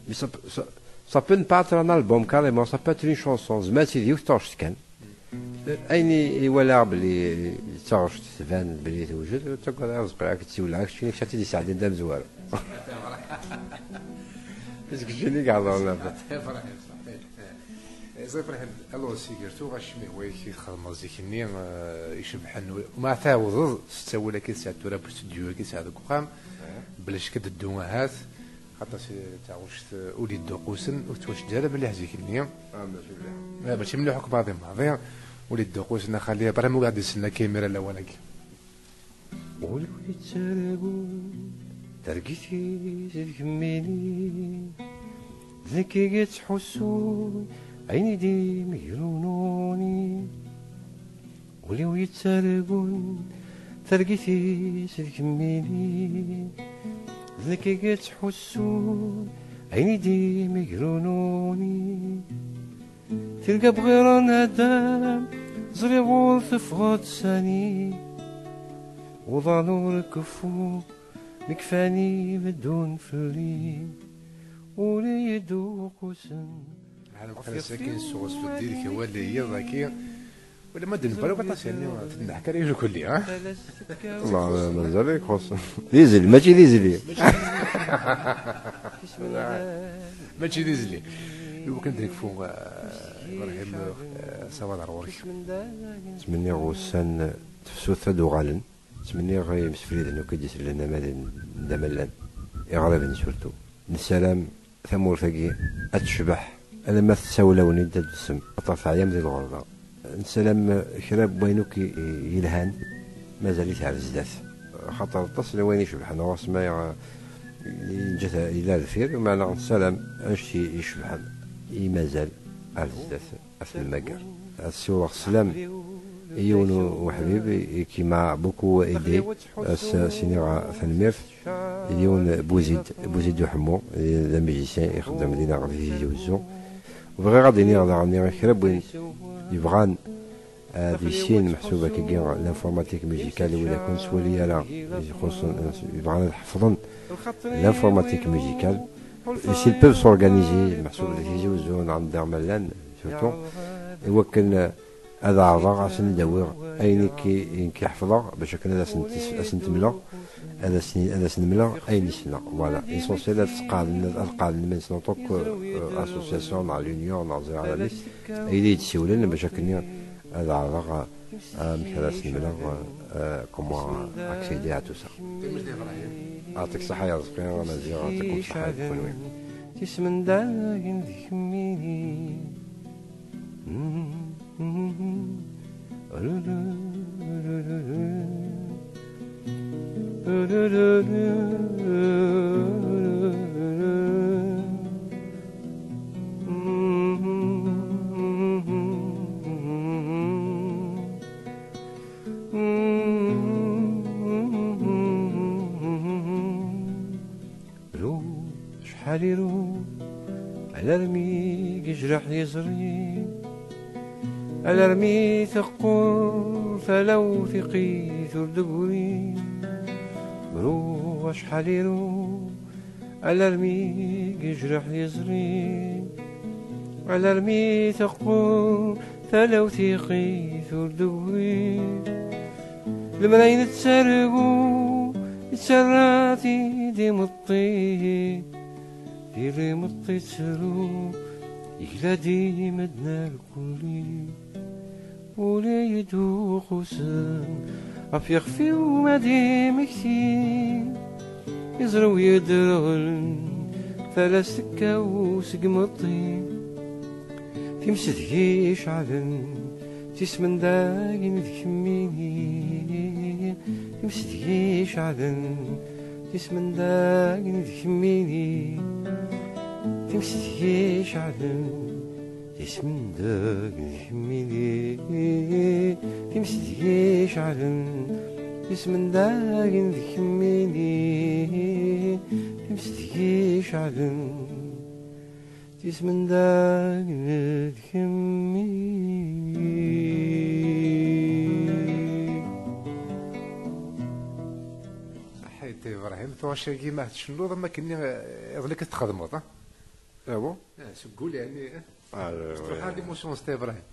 Mais ça, peut- ça, ça peut ne pas être un album carrément, ça peut être une chanson. Zemreɣ-tt-id yiwet taɣect kan. Ayen i, i walaɣ belli d taɣect tban belli tewjed, ur ttagad ara Ṛezqi, ad k-tt-siwleɣ, kečč kečč ad tt-id-isɛeddin d amezwaru. Parce que je n'ai gardé la. Ẓer Ibrahim, alors, si gertu ɣacmi wa i txedmeḍ zik-nni, eh, icebḥen, ma tɛawdeḍ s ttawil akka i tesɛiḍ tura, bu studio akka i tesɛiḍ deg uxxam, bla ccek ad d-ddun ahat, xaṭer si taɣect, eh, ul yedduqusen, ur tettwaceǧǧ ara mliḥ zik-nni. Ah, mačči mliḥ. Eh, mačči mliḥ akk maḍi maḍi, ul yedduqusen, a xali, Ibrahim, ur gad issen akka imir ala awal-agi. Ul-iw yettargu, targit-is d kemmini, d nekk i yettḥussun, ayen i d-imegrununi. Ul-iw yettargun, targit-is d kemmini, d nekk i yettḥussun, ayen i d-imegrununi. Tirga bɣiɣ nadam, ẓriɣ ur teffɣeḍ sani. Uḍan ur keffu, nekfani beddun fell-i. Ul yedduqusen. Ɛad uqal ass-agi nessuɣes feddi deg awal yiḍ-agi. Wala ma d-nebra aṭas, yani, tedneḥ kan i lkulli, ha? Ma, ma, mazal ixuṣ. D izli, mačči d izli. Mačči d izli. Iwakken d nekfu, eh, Ibrahim, eh, ṣawaḍ ar ɣur-k. Ttmenniɣ ussan tefsut ad uɣalen. Ttmenniɣ i yimsefliden akk i d-isellen ama d, d amallan, iɣriben surtout. Nessaram tamurt-agi ad tecbeḥ, alamma tessawlawen-id ad d-tsem, axaṭer teɛyam di lɣerba. Nessaram kra n wayen akk i, i, yelhan, mazal-it ar zdat. Axaṭer aṭas n wayen icebḥen ɣur-s ma yeǧǧa-t yella ar deffir, meɛna nessaram annect-i icebḥen i mazal ar zdat. Ad t-nemmager. Ad ssiwḍeɣ sslam i yiwen uḥbib i, qui m'a beaucoup aidé. Ad s-, as-iniɣ tanemmirt. Yiwen Buzid, Buzid Uḥemmu, d amizisyan ixeddem dinna di Tizi Wezzu. Bɣiɣ ad iniɣ daɣen i kra n win yebɣan ad issin meḥsub akkagi l'informatique musicale, wid akk ur nettwali ara ixuṣṣen, yebɣan ad ḥefḍen l'informatique musicale. S'ils peuvent s'organiser, meḥsub di Tizi Wezzu neɣ anda ma llan, surtout, i wakken, eh, ad ɛerḍeɣ ad sen-id-awiɣ ayen i ki-, i k-ḥefḍeɣ, bac akken ad asen-t-, ad sen-t-mleɣ, ad asen-, ad asen-mleɣ ayen i ssneɣ. Voilà, l'essentiel ad sqeɛden, ad qeɛden iman-nsen en tant que, eh, association, neɣ l'union, neɣ ẓriɣ ara amek, ayen i yi-d-siwlen, bac akken ad ɛerḍeɣ amek ara s-mleɣ, eh, comment accéder à tout ça. Yeɛṭik ṣṣeḥḥa ya Ṛezqi, a Maziɣ, yeɛṭikum ṣṣeḥḥa i kenwi. Tisemdayin d kemmini. Ru, acḥal iru, alarmi yejreḥ yiẓri, alarmi teqqur tala-w tiqit ur d-tegri. Ru, acḥal iru, alarmi yejreḥ yiẓri, alarmi teqqur tala-w tiqit ur d-tegri. Lemray nettargu, yettarra-t-id imeṭṭi, yili imeṭṭi ttru, yegla-d i medden irkelli. Uli-d uqusen ɣef yixef-iw ma d imekti, iẓri-w yedreɣlen, tala-s tekkaw seg imeṭṭi. Times deg-i iceɛlen, tismendagen d kemmini. Times deg-i iceɛlen, tismendagen d kemmini. Times deg-i iceɛlen, tismendagen d kemmini. Times deg-i iceɛlen, tismendagen d kemmini. Times deg-i iceɛlen, tismendagen d kemmini. Ḥayet Ibrahim, tuɣac-agi ma tcennuḍ am akken iḍelli i txedmeḍ, ha? Ah bon? Ah, seg wul, yeɛni, eh? Ah, euh, Truḥ ar l'émotion, Sidi Ibrahim.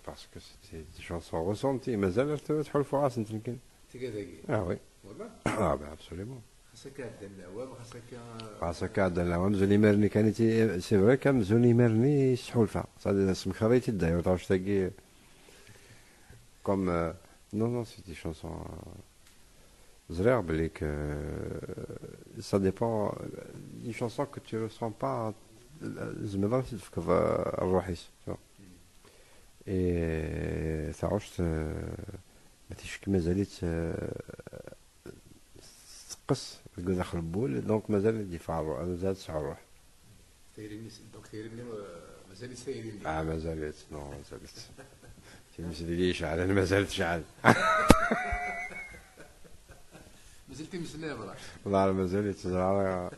Parce que c'est des chansons ressenties. Mazal ar tura ttḥulfuɣ-asent nekkini. Tigad-agi? Ah oui. Wallah? Ah ben absolument. Xas akka ɛeddan leɛwam, xas akka. Xas akka ɛeddan leɛwam, zun imir-nni kan i ti-, c'est vrai qu'amzun imir-nni i s-ttḥulfaɣ. C'est-à-dire, semkreɣ-itt-id d'ailleurs, taɣect-agi, comme, euh, non, non, c'est des chansons, euh, ẓriɣ belli que, euh, ça dépend, euh, une chanson que tu ressens pas, euh, tzemreḍ ad s-tefkeḍ, euh, ṛṛuḥ-is, tu vois. Et taɣect, euh, ma ticki mazal-itt, euh, teqqes deg daxel n wul, donc mazal ad yeffeɣ ṛṛuḥ, mazal tesɛa ṛṛuḥ. Tayri-nni, donc tayri-nni, euh, mazal-itt tayri-nni. Ah, mazal-itt, non, mazal-itt. Times deg-i iceɛlen, mazal tecɛel. Mazal times-nni, Ibrahim. Wallah, mazal-itt, ẓriɣ.